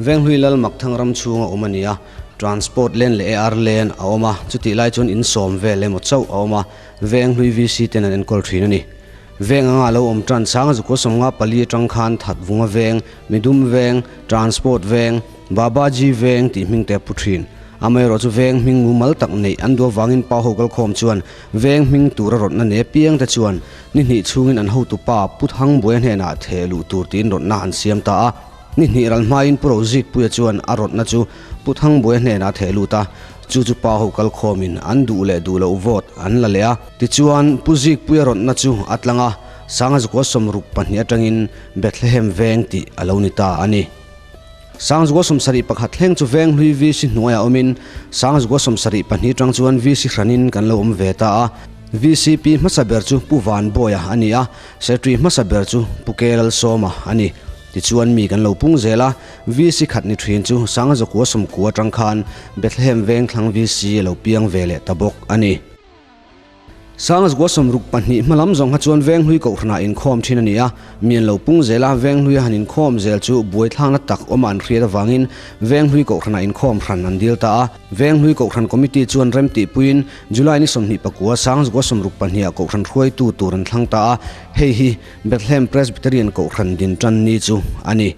Venghlui Lal Makthang ram chhunga awm a ni a, Transport lane leh AR lane a awm a, chutih lai chuan in sawm vel emaw chauh a awm a, Venghlui VC ten an enkawl thin a ni. Veng anga lo awm tan Sanga Zukua 54 atang khan Thatvunga Veng, Midum Veng, Transport Veng, Babaji Veng tih hming te a pu thin. Amaherawh chu veng hming mumal tak neih an duh avangin pa ho kalkhawm chuan veng hming tura rawtna nei apiang te chuan ni hnih chhungin an hotu pa Pu Thangbuaia hnenah theh luh tur tiin rawtna an siam ta a. Ni hnih ral hmain Pu Rozikpuia chuan a rawtna chu Pu Thangbuaia hnenah a theh lut a, chu chu pa ho kalkhawmin an duh leh duh loh vote an la leh a. Tichuan Pu Zikpuia rawtna chu a tlang a, Sanga Zukua 62 atangin Bethlehem Veng tih a lo ni ta a ni. Sangzukua 71 thleng chu Venghlui VC hnuaiah awmin Sangzukua 72 tang chuan VC hranin kan lo awm ve ta a. VCP hmasa ber chu Pu Vanbawia a ni a, Secretary hmasa ber chu Pu Kelalsawma a ni. Tichuan mi kan lo pung zel a, VC khat ni thin chu Sangzukua 90 tang khan Bethlehem Vengthlang VC a lo piang ve leh ta bawk a ni. Sangzgua 62 hmalam zawng kha chuan Venghlui Kohhranah inkhawm thin a ni a, mi an lo pung zel a, Venghlui a han inkhawm zel chu buaithlakna tak awma an hriat avangin Venghlui Kohhranah inkhawm hran an dil ta a. Venghlui Kohhran Committee chuan remtihpuiin July ni 24 Sangzgua 62 ah Kohhran hruaitu tur an thlang ta a, hei hi Bethlehem Presbyterian Kohhran din tan ni chu a ni.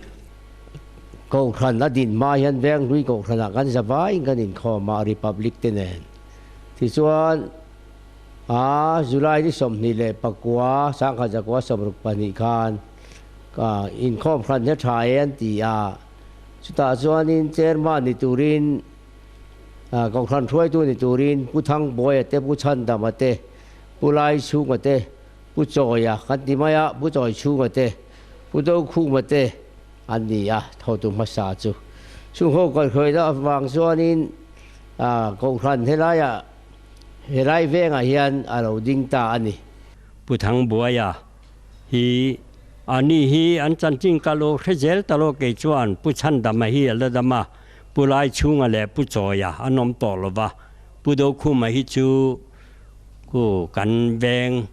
Kohhran a din hma hian Venghlui Kohhranah kan za vaiin kan inkhawm a, Republic te nen. Tichuan, a July ni 29, 1962 khan ka inkhawm hran hi a tha e an ti a. Chutah chuanin chairman ni turin, Kohhran hruaitu ni turin Pu Thangbuaia te, Pu Chhandama te, Pu Laichhunga te, Pu Chawia kan ti mai a, Pu Chawichhunga te, Pu Dokhuma te an ni a, thotu hmasa chu. Chung ho kaihhruaina avang chuanin Kohhran helaiah, helai vengah hian a lo ding ta a ni. Pu Thangbuaia hi a ni hi an chanchin ka lo hre zel ta lo kei chuan Pu Chhandama hi a la dam a, Pu Laichhunga leh Pu Chawia an awm tawh lo va, Pu Dokhuma hi chu ku kan veng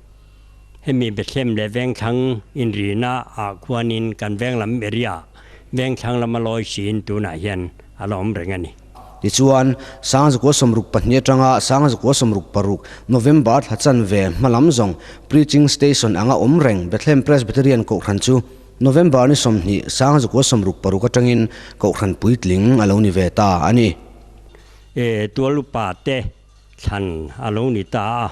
hemi Bethlehem leh Vengthlang inrina ah khuanin kan veng lam area Vengthlang lama lawi siin tunah hian a la awm reng a ni. Tichuan, Sangzakua 62 atanga Sangzakua 66 November thla chanve hma lam zawng Preaching Station anga awm reng Bethlehem Presbyterian Kohhran chu November ni 20 Sangzakua 66 atangin Kohhran puitling a lo ni ve ta a ni. E tual upa te thlan a lo ni ta a,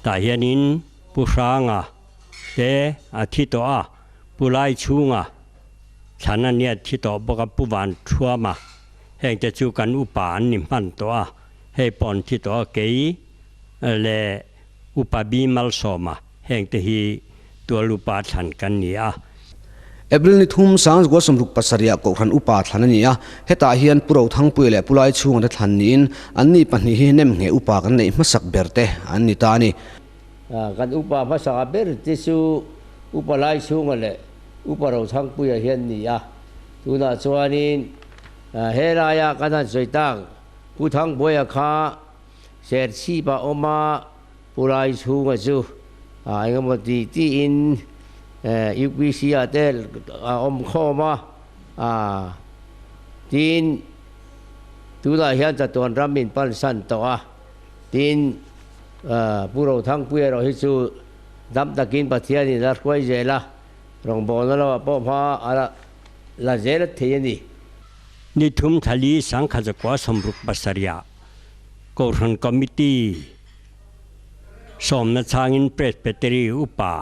tah hianin Pu Hranga te a thi tawh a, Pu Laichhunga Thlan a nia thi tawh bawk a Pu Van Thuama, heng te chu kan upa an ni hman tawh a, hei pawh an thi tawh a, kei leh Upa Bi Malsawma heng te hi tual upa thlan kan ni a. April ni 3 Sangzgua 67 ah Kohhran upa thlan a ni a, hetah hian Pu Rothangpuia leh Pu Laichhunga te thlan niin an ni pahnih hi nemngheh upa kan neih hmasak ber te an ni ta a ni. Kan upa hmasaka ber te chu Upa Laichhunga leh Upa Rothangpuia hian ni a, tunah chuanin helaia kan han sawi tak Pu Thangbuaia kha Serchhip a awm a, Pu Laichhunga chu engemaw ti tiin UPC ah te a awm khawm a, tin tunah hian chatuan ram in pansan tawh a, tin Pu Rothangpuia erawh hi chu Dam takin Pathianin a hruai zel a, rawngbawlna lamah pawh hma a la zel thei a ni. Ni thum thali 1967 Kohhran Committee sawmna changin Presbytery upa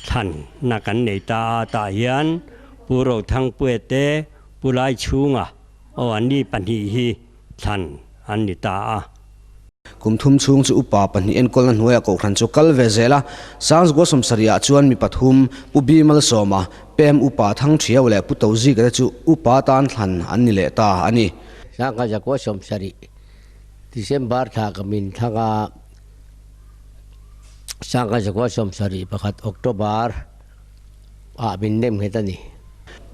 thlan na kan nei ta a, tah hian Pu Rothangpuia te Pu Laichhunga aw an ni pahnih hi thlan an ni ta a. Kum thum chhung chu upa pahnih enkawlna hnuaiah Kohhran chu kal ve zel a, Sangzgua 70 ah chuan mi pathum, Pu Bi Malsawma, Pem Upa Thangthiau leh Pu Tozika te chu upa tan thlan an ni leh ta a ni. 1970 December thla ka min thlang a, 1971 October ah min nem nghet a ni.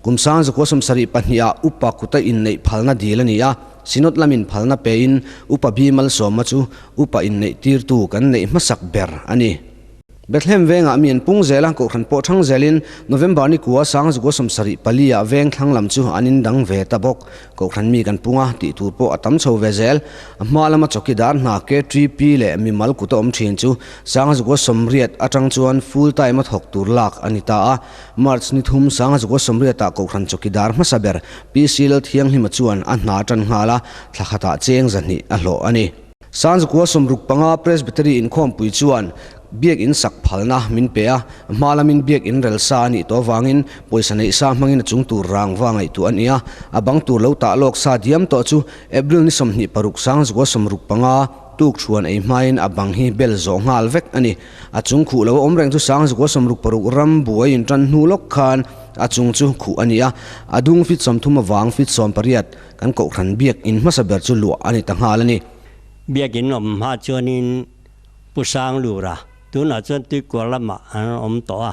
Kum 1972 ah Upa kuta inneih phalna dil a ni a, Synod lamin phalna pein Upa Bi Malsawma chu Upa inneih tirtu kan neih hmasak ber a ni. Bethlehem vengah mi an pung zel a, kohhran pawh thang zelin November ni kua Sangzukua 74 ah veng thlang lam chu an indang ve ta bawk. Kohhran mi kan pung a, tih tur pawh a tam chho ve zel. A hma lama chawkidar hna KTP leh mimal kuta awm thin chu Sangzukua 80 atang chuan full time a thawk tur lak a ni ta a. March ni thum Sangzukua 80 ah kohhran chawkidar hmasa ber PC Lalthianghlima chuan a hna tan nghal a, thla khatah cheng 200 a hlawh a ni. Sanzukua 65 Presbytery inkhawmpui chuan Biak In sak phalna min pe a, a hma lamin Biak In rel sa a nih tawh avangin pawisa neih sa hmangin a chung tur rang va ngaihtuah a ni a, a bang tur lo tah lawk sa diam tawh chu April ni 26 Sangzukua 65 tuk thuan ei hmain a bang hi bel zawh nghal vek a ni. A chung khuh lo a awm reng chu Sangzukua 66 ram buai intan hnu lawk khan a chung chu khuh a ni a, a dung feet 30 avang feet 18 Kan kohhran biak in hmasa ber chu luah a ni ta nghal a ni. Biak in awm hma chuanin Pu Sanglura tunah chuan Tuikual lamah an awm tawh a,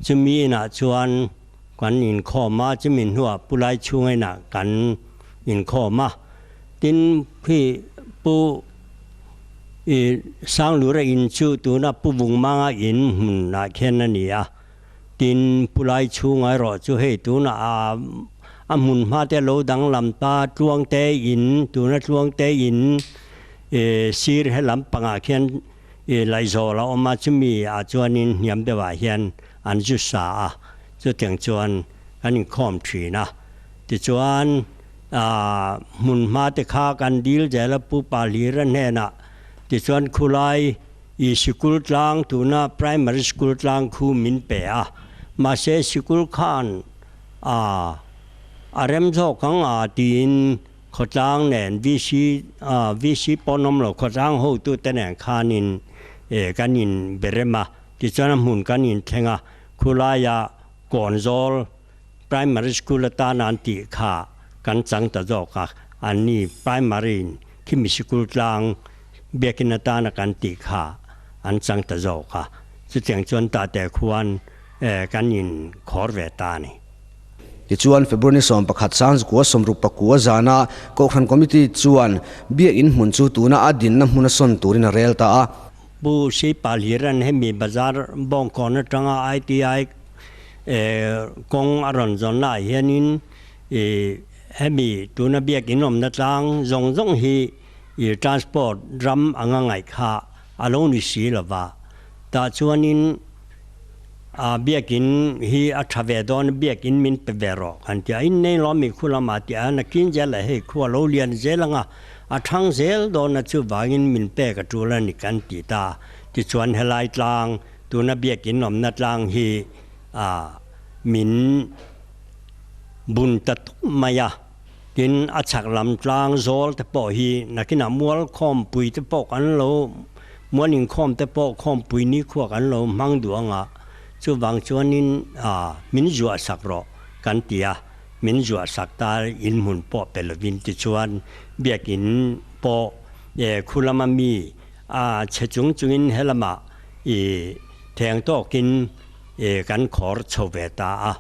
chumi inah chuan kan inkhawm a, chumi hnuah Pu Laichhunga inah kan inkhawm a. Tin, khi Pu Sanglura in chu tuna Pu Vungmanga in hmunah khian a ni a. Tin, Pu Laichhunga erawh chu hei tunah a a hmun hma te lo danglam ta, Tluangte in, tuna Tluangte in sir he lampangah khian Laizawl a awm a, chumi ah chuanin hniam deuhah hian an zu sa a, chutiang chuan kan inkhawm thin a. Tichuan, hmun hma te kha kan dil zel a Pu Pahlira hnenah, tichuan khulai, I sikul tlang tuna primary school tlang khu min pe a, mahse sikul khan a a rem zawk ang a tiin khawtlang nen VC VC pawh an awm lo, khawtlang hotute nen khanin kan in be rem a, tichuan a hmun kan inthleng a, khulaia Kawnzawl primary school atana an tih kha kan chang ta zawk a, anni primary in khimi sikul tlang biakin atana kan tih kha an chang ta zawk a, chutiang chuan tate khuan kan in khawr ve ta a ni. Tichuan, February ni 11 Sangzukua 69 zana Kohhran Committee chuan biakin hmun chu tuna a dinna hmuna sawn turin a rel ta a. Pu Sipalhiran hemi bazar Bawngkawn atanga ITI kawng a rawn zawn naah hianin hemi tuna biakin awmna tlang zawng zawng hi transport ram anga ngaih kha a lo ni si lova. Tah chuanin biakin hi a tha ve dawn a, biakin min pe ve rawh kan ti a, innei lawm mi khu lamah tih a, nakin zel ah hei khu a lo lian zel anga A thang zel dawn a chuvangin min pek a tul a ni kan ti ta. Tichuan helai tlang, tuna biakin awmna tlang hi a min bun ta tup mai a. Tin, a chhak lam tlang zawl te pawh hi nakinah mual khawmpui te pawh kan lo, mual inkhawm te pawh khawmpui nikhua kan lo hmang duh anga chuvang chuanin a min zuah sak rawh kan ti a. Min zuah sak ta in hmun pawh pe lovin tichuan biakin pawh khu lama mi a che chung chungin helamah i theng tawkin kan khawr chho ve ta a,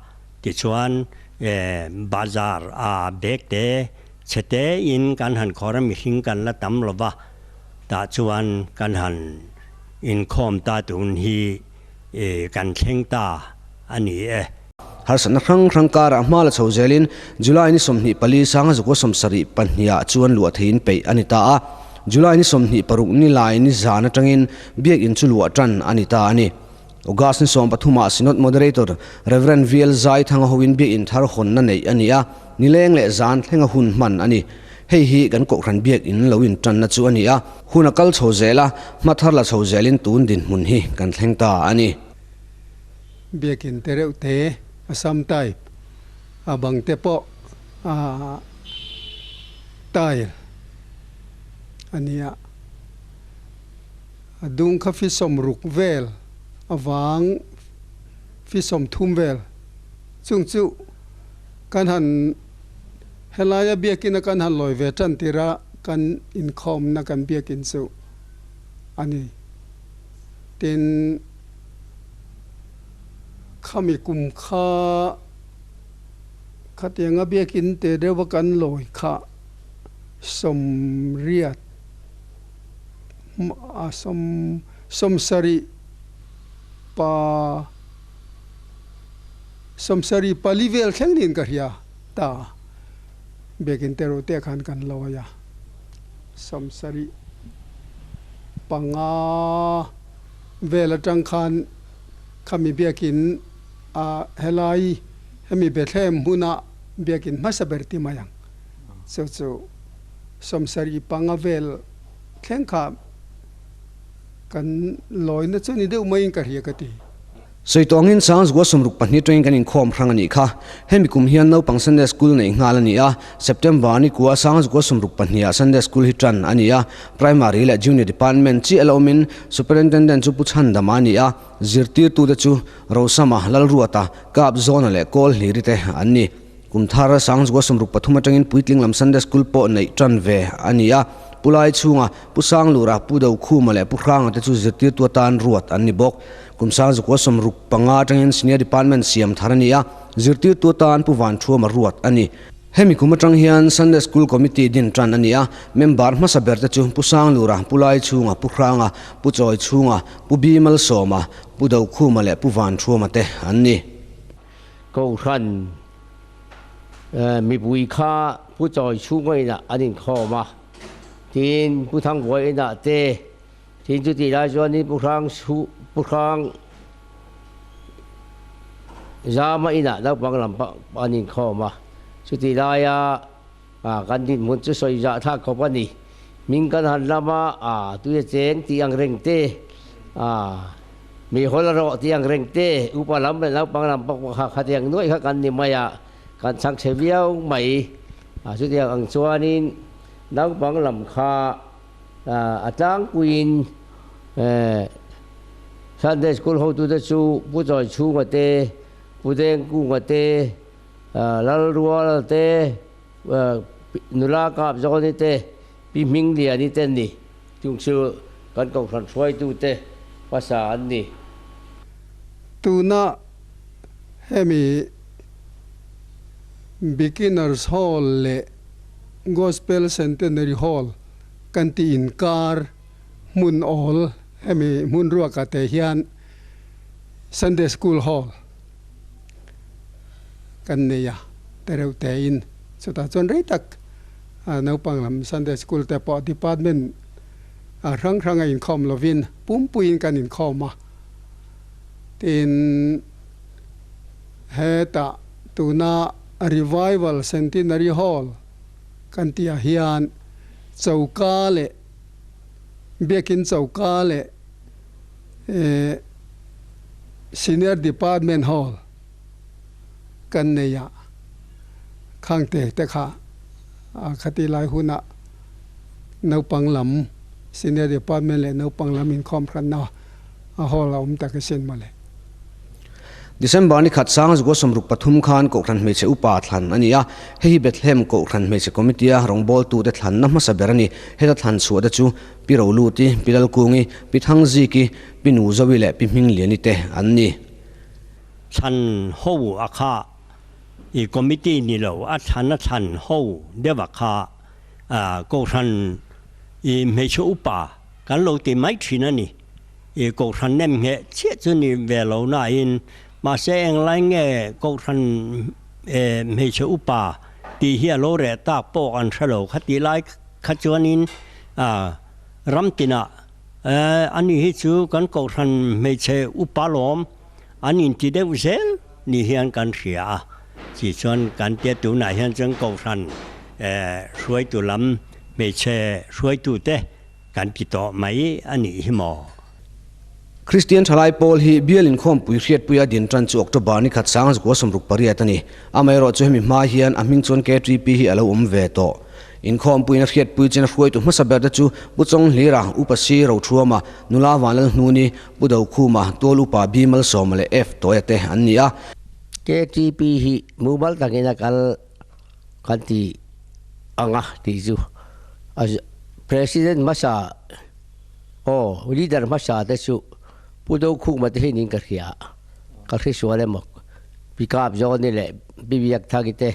tichuan bazar a bag te chhe te in kan han khawr a mihring kan la tam lova tah chuan kan han inkhawm ta tun hi kan thleng ta a ni e. Harsatna hrang hrang karah hma la chho zelin July ni 24 sanga zakua 72 ah chuan luah theiin peih a ni ta a. July ni 26 ni lai ni zan atangin biakinn chu luah tan a ni ta a ni. August ni 13 ah Synod Moderator Rev. VL Zaithanga hoin biakinn thar hawnna neih a ni a, nileng leh zan thlenga hun hman a ni. Hei hi kan kohhran biakinn lo intanna chu a ni a, hun a kal chho zel a, hma thar la chho zelin tun dinhmun hi kan thleng ta a ni. Biakin te reuh te, Assam type, a bang te pawh a tile a nia. A dung kha fi 60 vel, a vang fi 30 vel. Chung chu kan han helaia biakina kan han lawi ve tan tirh a kan inkhawmna kan biakin chu a ni. Tin. Khami kum kha khatianga biakin te deuha kan lawi kha 80 a sawm 70. pa 74 vel thleng niin ka hria ta biakin te ro te khan kan lawi a 75 vel atang khan khami biakin a helai hemi Bethlehem hmuna biakin hmasa ber ti mai ang chu chu 75 vel thleng kha kan lawina chu ni deuh maiin ka hria ka ti. Sawitawngin Sangzgua 62 tangin kan inkhawm hrang a nih kha. Hemi kum hian naupang Sunday School neih nghal a ni a, September ni kua Sangzgua 62 ah Sunday School hi tan a ni a, Primary leh Junior Department chiah la awmin Superintendent chu Pu Chhandama a ni a, zirtirtute chu Rosama, Lalruata, Kap Zawna leh Kawl Hliri te an ni. Kum thar Sangzgua 63 atangin puitling lam Sunday School pawh neih tan ve a ni a, Pu Lai chhunga Pu Sanglura, Pu Dokhuma leh Pu Hranga te chu zirtirtu atan ruat an ni bawk. Kum 1965 atangin Senior Department siam thar a ni a, zirtirtu atan Pu Vanthuama ruat a ni. Hemi kum atang hian Sunday School Committee din tan a ni a, member hmasa ber te chu Pu Sanglura, Pu Laichhunga, Pu Hranga, Pu Chawichhunga, Pu Bi Malsawma, Pu Dokhuma leh Pu Vanthuama te an ni. Kohhran mipui kha Pu Chawichhunga inah an inkhawm a, tin Pu Thangbuai inah te, Tin chutih lai chuanin Pu Hrang Chhu Pu Hrang Zama inah naupang lam pah an inkhawm a, chutih laia kan dinhmun chu sawi zah thlak khawp a ni. Hming kan han lam a, a tui a cheng tih ang reng te, a mi hawl a rawh tih ang reng te, upa lam leh naupang lam pawh kha khatiang nuaih kha kan ni mai a, kan chhang chhe viau mai. A chutiang ang chuanin naupang lam kha A tlangpuiin Sunday School hotute chu Pu Chawichhunga te, Pu Dengkunga te, Lalruala te, Nula Kapzawni te, Pi Hmingliani te an ni. Chung chu kan kohhran hruaitute hmasa an ni. Tuna hemi Beginners Hall leh Gospel Centenary Hall kan tih inkar hmun awl hemi hmun ruakah te hian Sunday School Hall kan nei a, tereuh tein chutah chuan rei tak naupang lam Sunday School te pawh department hrang hrang a inkhawm lovin pumpuiin kan inkhawm a, tin hetah tuna Revival Centenary Hall kan tihah hian choka leh biakin choka leh Senior Department Hall kan nei a, khangte te kha khati lai hunah naupang lam Senior Department leh naupang lam inkhawm hranna a hall a awm tak asin mawle. December ni khat sang zukua 63 khan Kohhran Hmeichhe Upa thlan a ni a, hei hi Bethlehem Kohhran Hmeichhe Committee-a rawngbawltute thlanna hmasa ber a ni. Heta thlan chhuah te chu Pi Roluti, Pi Lalkungi, Pi Thangziki, Pi Nuzovi leh Pi Hmingliani te an ni. Thlan ho a kha i committee ni lo a thlan a thlan ho deuh a kha Kohhran i hmeichhe upa kan lo ti mai thin a ni. I Kohhran nem ngheh chiah chu ni ve lo nain mahse englai nge Kohhran hmeichhe upa tih hi a lo reh tak pawh kan hre lo. Khatih lai kha chuanin ram tinah ani hi chu kan Kohhran hmeichhe upa lawm an inti deuh zel ni hian kan hria a. Chi chuan kan tia tunah hian chuan Kohhran hruaitu lam hmeichhe hruaitute Kan ti tawh mai a nih hi maw? Kristian Thalai Pawl hi bial inkhawmpui hriatpuia din tan chu October ni khat 1968 a ni. Amaherawh chu hemi hma hian a hming chuan KTP hi a lo awm ve tawh. Inkhawmpuiin a hriatpui chin a hruaitu hmasa ber te chu Pu Chawnghlira, Upa Si Rothuama, Nula Vanlalhnuni, Pu Dokhuma, Tual Upa B Malsawma leh F Tawia te an ni a. KTP hi mumal takin a kal kan ti ang a tih chu a President hmasa aw leader hmasa te chu Pu Dokhuma te hian in ka hria a, ka hre sual emaw Pi Kap Zawni leh Pi Biakthaki te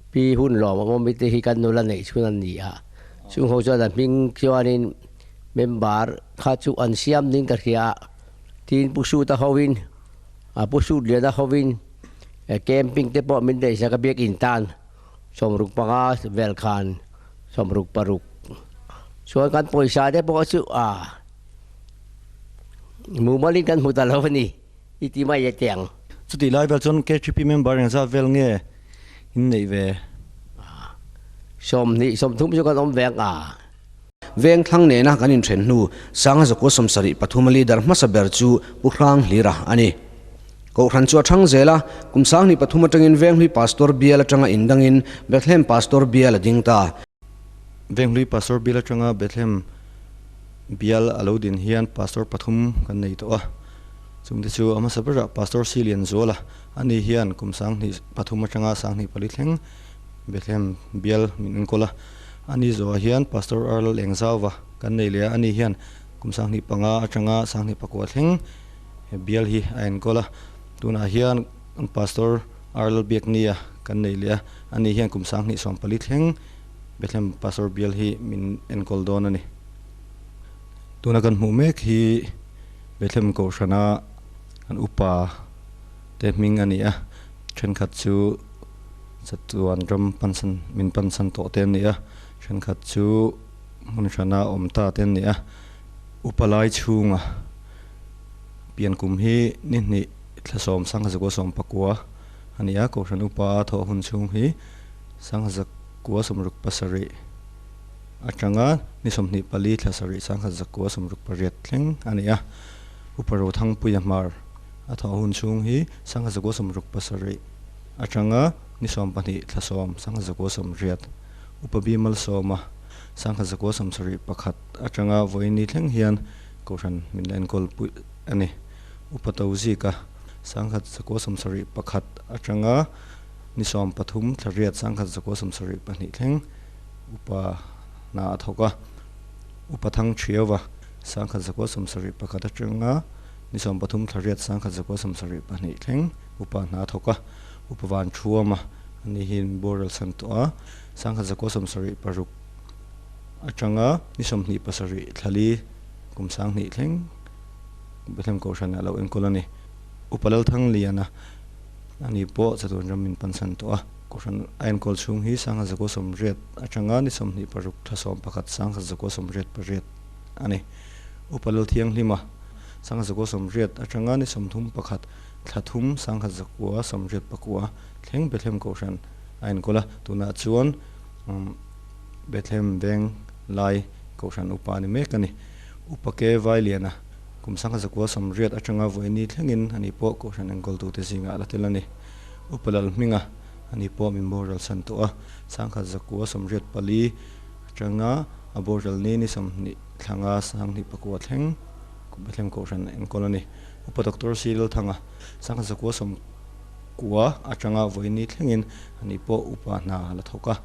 Pi Hunlawm Awmawmi te hi kan nula neih chhun an ni a, chung ho chuan a hming chuanin member kha chu an siam ding ka hria a. Tin Pu Suta hovin, Pu Sutliana hovin camping te pawh min neihsak a biakin tan 65 vel khan 66 chuan kan pawisa te pawh chu a mumalin kan hmu ta lo a ni i ti mai e teh ang. Chutih lai vel chuan KTP member engzat vel nge in neih ve? 20 30 chu kan awm ve ang a. Veng thlang nena kan inthen hnu Sanga Zakua 73 a leader hmasa ber chu Pu Hrang Hlira a ni. Kohhran chu a thang zel a, kum 2003 atangin Venghlui Pastor Bial atanga indangin Bethlehem Pastor Bial a ding ta. Venghlui Pastor Bial atanga Bethlehem Bial a lo din hian Pastor pathum kan nei tawh a, chungte chu a hmasa berah Pastor Si Lianzuala, ani hian kum 2003 atanga 2004 thleng Bethlehem Bial min enkawl a. Ani zawhah hian Pastor Earl Engzauva kan nei leh a, ani hian kum 2005 atanga 2009 thleng he bial hi a enkawl a. Tunah hian Pastor Earl Biaknia kan nei leh a, ani hian kum 2014 thleng Bethlehem Pastor bial hi min enkawl dawn a ni. Tuna kan hmuh mek hi Bethlehem Kohhrana kan upa te hming a ni a, thenkhat chu Chatuan ram pansan min pansan tawh te an ni a, thenkhat chu hmun hrana awm ta te an ni a. Upa lai chhunga pian kum hi ni hnih thla sawm sangha zakua sawm pakua a ni a, Kohhran upa a thawh hun chhung hi sangha zakua sawmruk pasarih atanga ni 24 thla sarih sangha zakua 68 thleng a ni a. Upa Rothangpuia Hmar a thawh hun chhung hi sangha zakua 67 Atanga ni 12 thla sawm sangha 180, Upa Bi Malsawma sangha 171 atanga vawiin ni thleng hian Kohhran min la enkawl pui a ni. Upa Tozika sangha 171 atanga ni 13 thla riat sangha 172 thleng Upa hna a thawk a. Upa Thangthiauva sangha 171 atanga ni 13 thla riat sangha 172 thleng Upa hna thawk a, Upa van thuam a, ani hi min boral san tawh a, 1976 atanga ni 27 thlali kum 2000 thleng Bethlehem Kohhran ah lo enkawl a ni. Upa Lalthangliana ani pawh chatuan ram min pansan tawh a, Kohhran a enkawl chhung hi 1980 atanga ni 26 thla 11 1988 a ni. Upa Lalthianghlima 1980 atanga ni 31 Thla thum 1989 thleng Bethlehem Kohhran a enkawl a, tunah chuan Bethlehem veng lai Kohhran upa a ni mek a ni. Upa Ke Vailiana kum 1980 atanga vawiini thlengin ani pawh Kohhran enkawltute zingah a la tel a ni. Upa Lalhminga ani pawh min boral san tawh a, 1984 atanga a boral ni ni 20 thlanga 2009 thleng Bethlehem Kohhran a enkawl a ni. Upa Doctor C. Lalthanga, 1990 atanga vawiini thlengin ani pawh upa hna a la thawk a.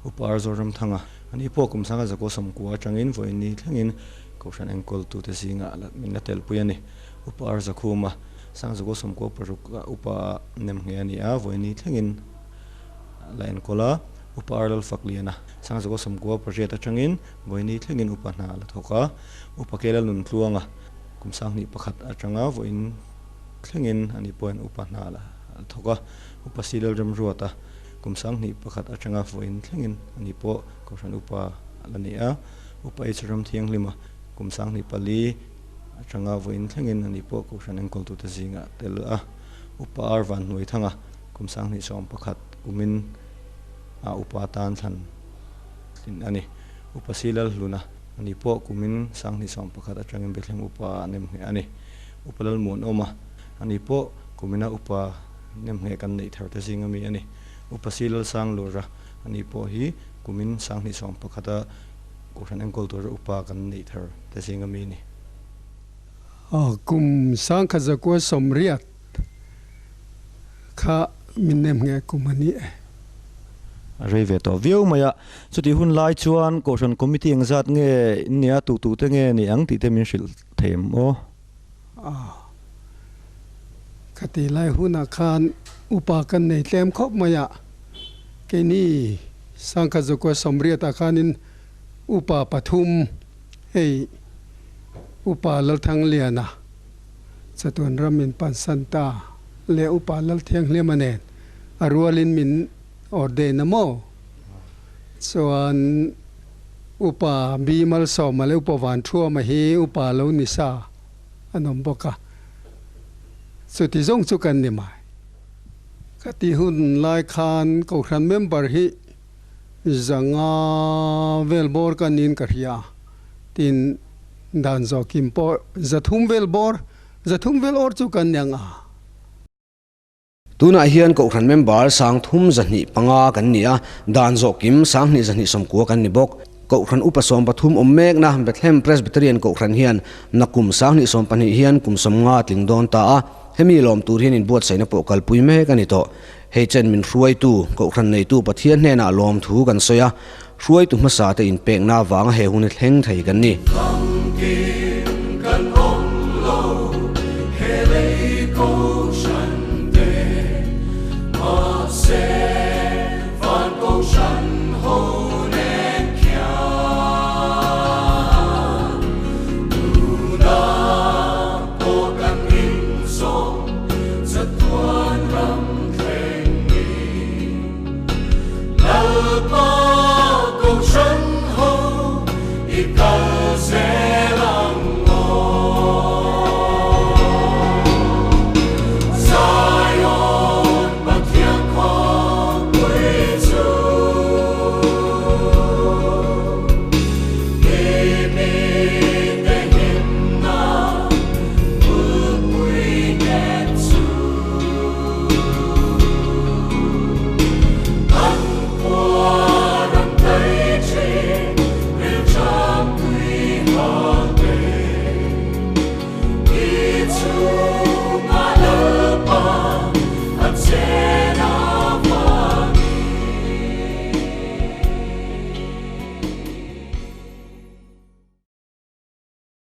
Upa R. Zoramthanga, ani pawh kum 1990 atangin vawiini thlengin Kohhran enkawltute zingah min la telpui a ni. Upa R. Zakhuma, 1996 upa nemngheh a ni a, vawiini thlengin la enkawl a. Upa R. Lalfakliana, 1998 atangin vawiini thlengin upa hna a la thawk a. Upa K. Lalnuntluanga, Kum 2001 atanga vawiin thlengin ani pawhin upa hna la a thawk a, Upa Silal Remruata kum 2001 atanga vawiin thlengin ani pawh Kohhran Upa a la ni a, Upa H Ramthianghlima kum 2004 atanga vawiin thlengin ani pawh Kohhran enkawltute zingah tel a, Upa R Vanhnuaithanga kum 2011 kumin a upa tan thlan tlin a ni. Upa Silal Hluna. Ani pawh kumin 2011 atangin Bethlehem upa a nemngheh a ni. Upa Lalmuanawma, ani pawh kumina upa nemngheh kan neih thar te zing ami a ni. Upa Si Lalsanglura, ani pawh hi kumin 2011 a Kohhran enkawl tura upa kan neih thar te zing ami a ni. Kum 1980 kha min nemngheh kum a ni e. A rei ve tawh viau mai a. Chutih hun lai chuan Kohhran Committee engzat nge in nia, tu tu te nge ni ang tih te min hrilh thei em aw? A, ka ti lai hunah khan upa kan nei tlem khawp mai a, keini Sangkhatzukua Sawmriatah khanin upa pathum hei Upa Lalthangliana, Chatuan ram min pansan ta leh Upa Lalthianghliama nen a rualin min ordain a maw? Chuan Upa Bi Malsawma leh Upa Vanthuama hi Upa lo ni sa an awm bawk a, chuti zawng chu kan ni mai. Ka ti hun lai khan Kohhran member hi zanga vel bawr ka niin ka hria a, tin dan zawhkim pawh 300 vel bawr, 300 vel awr chu kan ni ang a. Tunah hian Kohhran member 3205 kan ni a, dan zawhkim 2290 kan ni bawk. Kohhran upa 13 awm mekna Bethlehem Presbyterian Kohhran hian nakum 2022 hian kum 50 tling dawn ta a, hemi lawm tur hian inbuatsaihna pawh kalpui mek a ni tawh. Hei chen min hruaitu, Kohhran neitu Pathian hnenah lawmthu kan sawi a, hruaitu hmasa te inpekna avanga he hun hi thleng thei kan ni. Famkim kan awm lo, he lei Kohhran te, mahse van Kohhran ho nen khian tunah pawh kan inzawm chatuan ram thleng ni. Lalpa.